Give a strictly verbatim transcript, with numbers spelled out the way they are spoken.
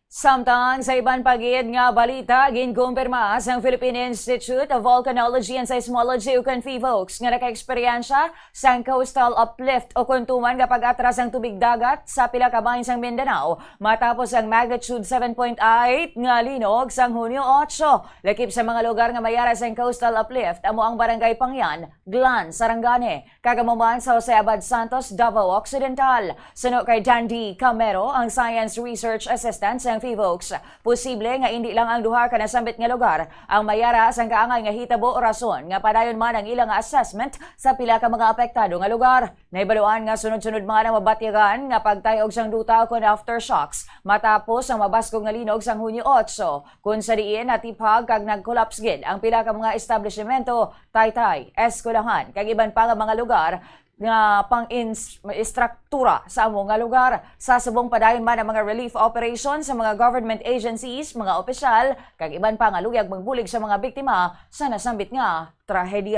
Samtang sa iban pa gid nga balita, ginkumpirma sang Philippine Institute of Volcanology and Seismology ukon PHIVOLCS nga nakaeksperyensya sang coastal uplift ukon tuman nga pag-atras sang tubig dagat sa pila ka bahin sang Mindanao matapos ang magnitude seven point eight nga linog sang Hunyo otso, lakip sa mga lugar nga may ara sang coastal uplift amo ang Barangay Pangian, Glan, Sarangani, kag amo man sa Jose Abad Santos, Davao Occidental. Suno kay Dandy Camero, ang Science Research Assistant sang PHIVOLCS, posible nga indi lang ang duha ka nasambit nga lugar ang may ara sang kaangay nga hitabo, rason nga padayon man ang ila nga assessment sa pila ka mga apektado nga lugar. Nahibaluan nga sunod-sunod man ang mabatyagan nga pagtay-og sang duta ukon aftershocks matapos ang mabaskog nga linog sang Hunyo otso, kun sa diin natiphag kag nag-collapse gid ang pila ka mga establishmento, taytay, eskwelahan, kag iban pa nga mga lugar nga pang-ins-, istruktura sa amo nga lugar. Sa subong, padayon man ang mga relief operation sa mga government agencies, mga opisyal, kag iban pa nga luyag magbulig sa mga biktima sa nasambit nga trahedya.